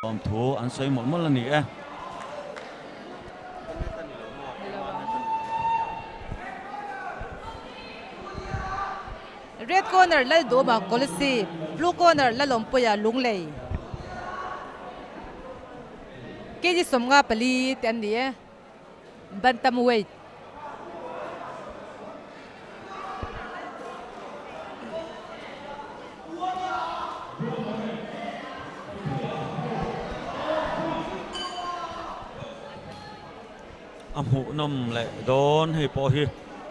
Lawmthu an sawi mawlh mawlh a ni e. Red corner Laldawma Kolasib, Blue corner Lalawmpuia Lunglei. Kg 54 te an ni e. Bantam weight. A hmuhnawm leh dawn hei pawh hi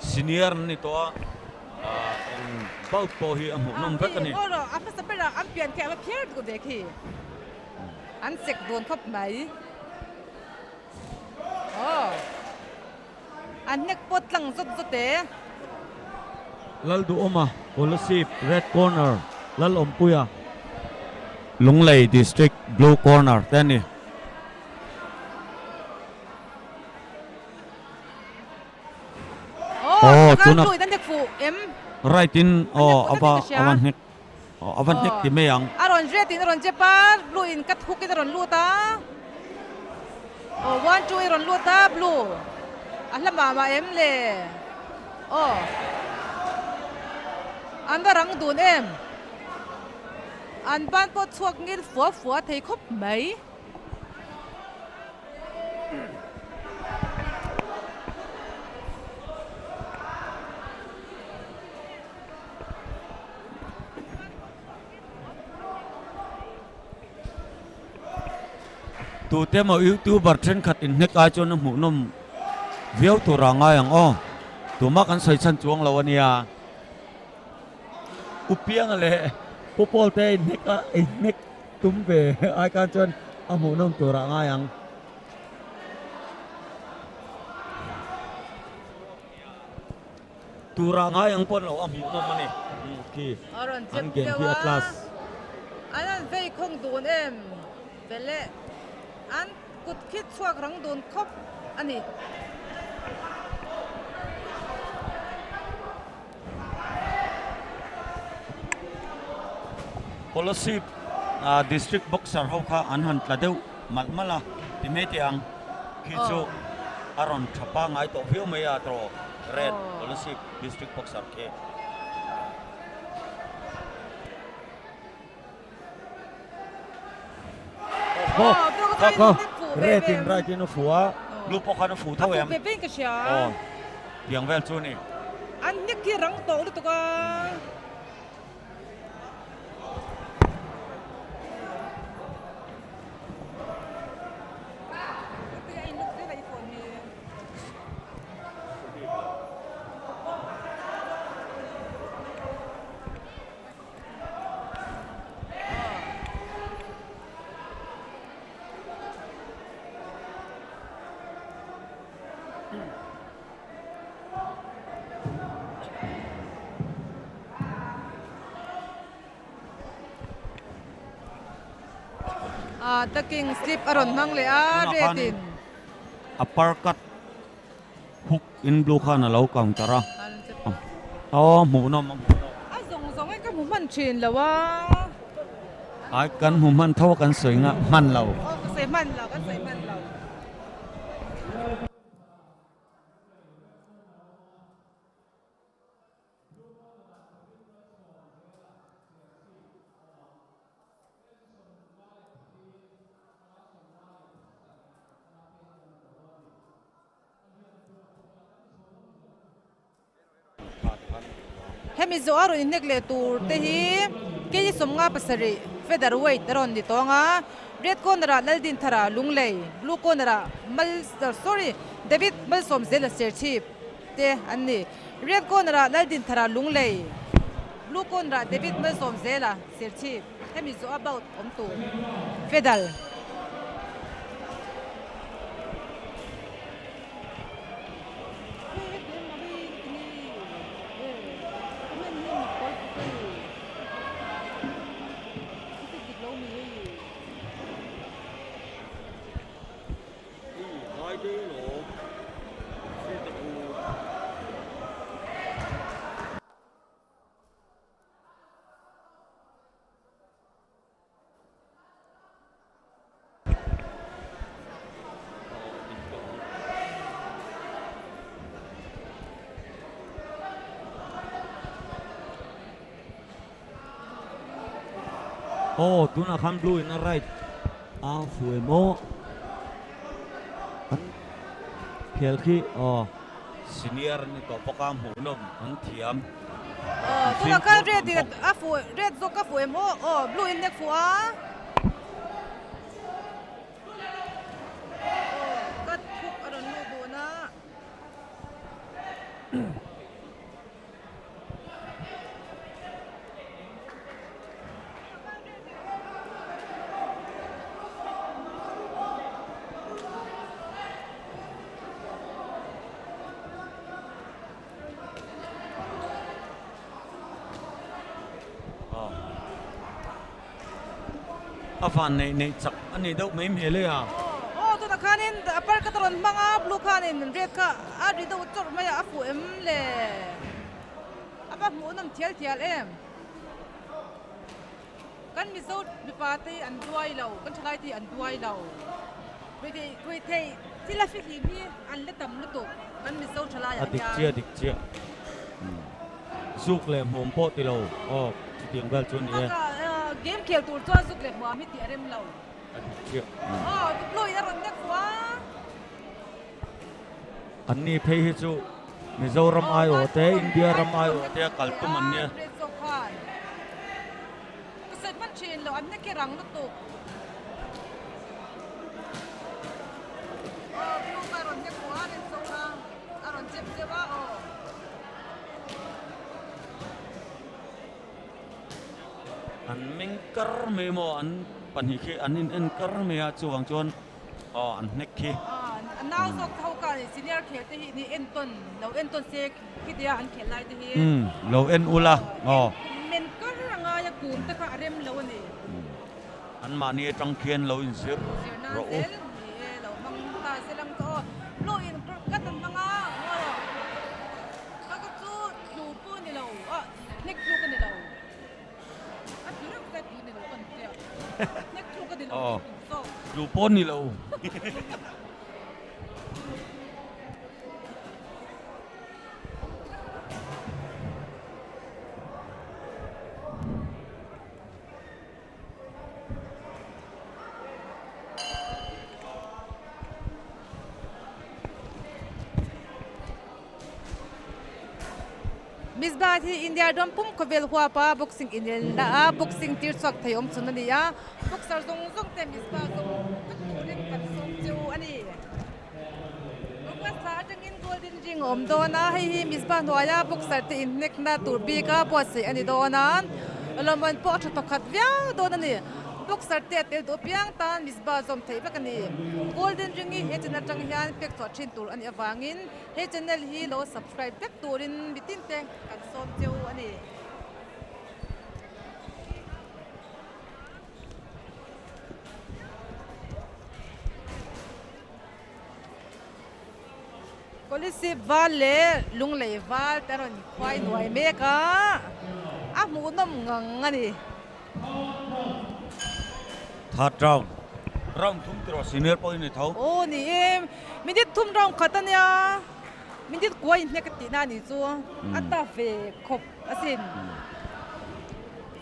senior an ni tawh a eng bout pawh hi a hmuhnawm vek a ni. A hmasa berah an pian khi a va phiar duh ve khi an sek dawn khawp mai. Aw a hnek pawt tlang zawt zawt e. Lalduhawma Kolasib Red Corner Lalawmpuia Lunglei District Blue Corner te a ni. Aw tuna blue in a hnek fuh em? Right in aw ava ava hnek ava hnek ti mai ang. A rawn red in a rawn jep a blue in cut hook in a rawn lut a aw one two in a rawn lut a blue a hla mah mah em le aw an va rang dun em an ban pawh chhuak ngil fua fua thei khawp mai. Tute emaw youtuber thenkhat inhnek ai chuan a hmuhnawm viau tur a ngai ang aw. Tumah kan sawi chhan chuang lo a nia. U Pianga leh Pu Paul te inhnek a inhnek tum ve ai khan chuan a hmuhnawm tur a ngai ang. Tura ngai ang pawn lo a hmuhnawm a ni khi an gen khi a class. An an vei khawng dun em vele an kut khi chhuak rang dun khawp a ni. Kolasib District Boxer ho kha an han tla deuh malh malh a ti mai teh ang khi chu a rawn tha pangngai tawh viau mai a tawh Red Kolasib District Boxer khi. Kha kha red in right in a fu a blue pawh khan a fu tho em aw tiang vel chu a ni. An hnek hi rang tawh lutuk a. The King slip a rawn hmang leh a red in. Upper cut hook in blue khan a lo counter a. Aw hmuhnawm a hmuhnawm. A zawng zawng in ka hmu hman thin lo a. Ai kan hmu hman tho a kan sawi nga hman lo. Aw ka sawi hman lo kan sawi hman lo. Hemi zawh a rawn inhnek leh tur te hi kg 57 feather weight a rawn ni tawng a, red corner ah Laldinthara Lunglei, blue corner ah Mal sorry David Malsawmzela Serchhip te an ni. Red corner ah Laldinthara Lunglei, blue corner ah David Malsawmzela Serchhip. Hemi zawh a bout awm tur fedal. Aw tunah khan blue in a right a fu em aw an khel khi aw senior an ni tawh bawk a hmuhnawm an thiam. Aw tunah khan red in a fu red zawk a fu em aw aw blue in a fu a. Aw cut hook a rawn lut dun a. A van neih neih chak a ni deuh mai hmel e a. Aw tunah khanin a park a rawn hmang a blue khanin red kha a ri deuh chawrh mai a a fuh em le a va hmuh nawm thial thial em kan mizo mipa te hi an duai lo kan thalai te hi an duai lo ruihtheih ruihtheih thil a fihlim hi an la tam lutuk kan mizo thalai ah A dik hian. chiah dik chiah zuk leh hmuam pawh ti lo aw chutiang vel chu a ni e. Bakah game khel tur chuan zuk leh hmuam hi tih a rem lo. A dik chiah. Aw blue in a rawn nek fuh a. An ni phei hi chu Mizoram aiawh te India ram aiawh te a kal tum an nia. Ka sawi hman thin lo an nek hi rang lutuk. Aw blue kha a rawn nek fuh a red zawk kha a rawn chep deuh a aw. An meng kar mai maw an pahnih khi an in en kar mai a chuvang chuan aw an hnek khi. A nau zawk te ho kha senior khel te hi ni entawn lo entawn se khitia an khel lai te hi. Umm lo en ula aw. Men kar a ngai a kum te kha a rem lo a ni. An mahni atang khian lo inzir rawh u. Zirna zel ni e lo hmang ta zel ang chu aw. Blue in ka tan hmang a aw ka ka chu tlu pawh ni lo a hnek tlu ka ni lo a tlu reuh ta tlu ni lo ka ni tia hnek tlu ka ni lo aw tih zawk. Tlu pawh ni lo. Mizbah hi India ram pum khawvel huapa boxing inelna a boxing tir chhuak thei awm chhun a ni a, boxer zawng zawng te Mizbah zawng vek turin kan sawm cheu a ni. August thla atangin Golden Ring a awm dawn a, hei hi Mizbah hnuaia boxer te inhnekna tur bika buatsaih a ni dawn a, lawmman pawh a tha thawkhat viau dawn a ni. Boxer te a tel duh apiang tan Mizbah zawm theih vek a ni. Golden Ring hi he channel atang hian pek chhuah thin tur a nih avangin he channel hi lo subscribe vek turin mitin te kan sawm cheu a ni. Kolasib val leh Lunglei val te a rawn khuai nuai mek a, a hmuhnawm ngang a ni. Third round, round thum tiraw senior pawh hi ni tho. Aw ni e, minute thum round khat a nia, minute kua inhnek a tihna a nih chu a ta ve khawp asin.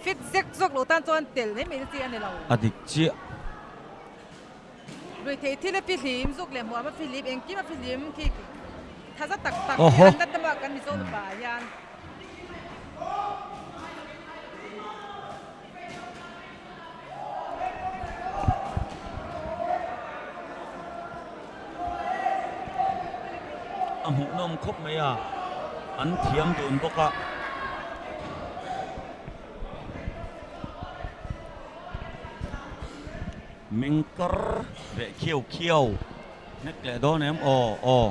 Fit zek zawk loh tan chuan tel mai mai na chi a ni lo. A dik chiah. Ruihtheih thil a fihlim, zuk leh hmuam a fihlim, engkim a fihlim khi tha za tak tak hi an la tam a kan Mizo mipa ah hian. A hmuhnawm khawp mai a, an thiam dun bawk a. Meng kar leh khiau khiau hnek leh dawn em aw aw.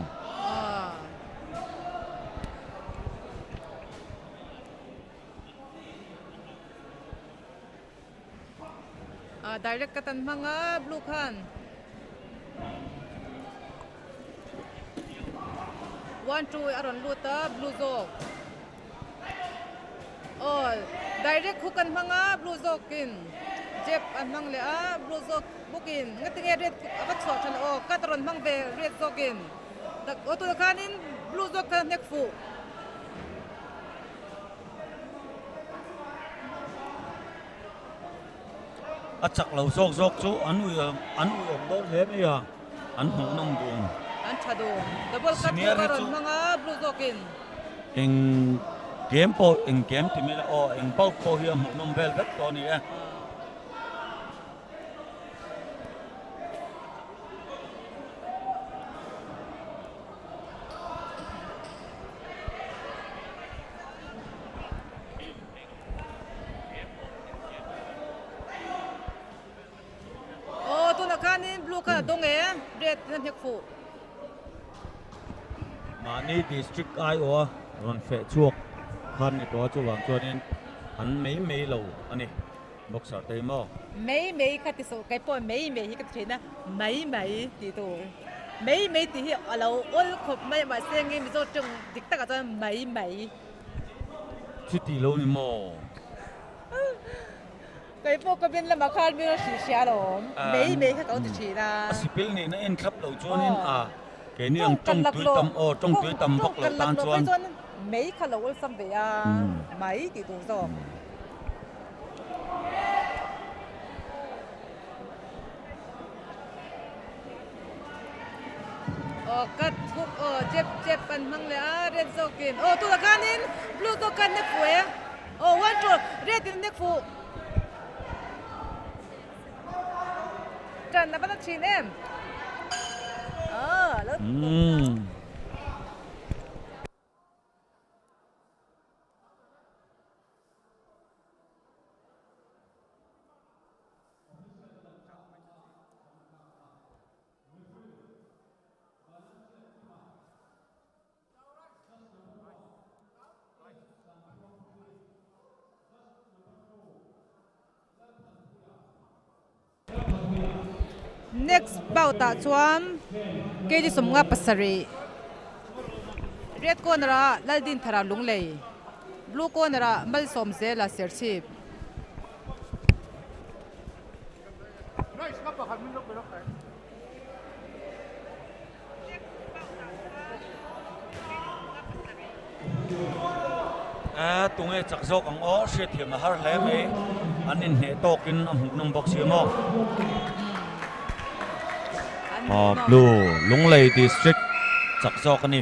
Ah direct ka tan hmang a blue khan one two a rawn lut a blue zawk. Aw direct hook an hmang a blue zawkin jab an hmang leh a blue zawk bawkin ngatinge red a va chhuah tha lo aw cut a rawn hmang ve red zawkin tak aw tunah khanin blue zawk khan a hnek fuh. A chak lo zawk zawk chu an ui an ui awm dawn hle mai a, an hmuh nawm dun. An tha dun. Double cut Senior chu hi ka rawn chu hmang a, blue zawkin. Eng game pawh eng game ti mai la aw eng bout pawh hi a hmuh nawm vel vek tawh a ni e. Aw tunah khanin blue khan a dawng e red in a hnek fuh. Mahni district aiawha rawn feh chhuak khan ni tawh a chuvang chuanin an mei mei lo a ni boxer te hi maw. Mei mei kha ti suh kei pawh mei mei hi ka ti thin a mai mai tih tur mei mei tih hi a lo awl khawp mai mahse nge Mizo tawng dik takah chuan mai mai. Chuti lo ni maw? Kei pawh ka bin lamah khan min rawn hrilh hria alawm. Mei mei kha ka lo ti thin a. A sipil nihna en thlap lo chuanin a keini ang tawng tui tam aw tawng tui tam vak lo tan chuan. Mei kha lo awlsam ve a mai tih tur zawk. Aw cut hook aw jab jab an hmang leh a red zawkin aw tunah khanin blue zawk khan nek fuh e aw one two red in nek fuh tan a va na thin em aw lo Next bout ah chuan kg 27 red corner ah Laldinthara Lunglei blue corner ah Malsawmzela Serchhip. A tunge chak zawk ang aw hriatthiam a har hle mai an inhneh tawkin a hmuh nawm bawk si a maw. Blue Lunglei District chak zawk a ni.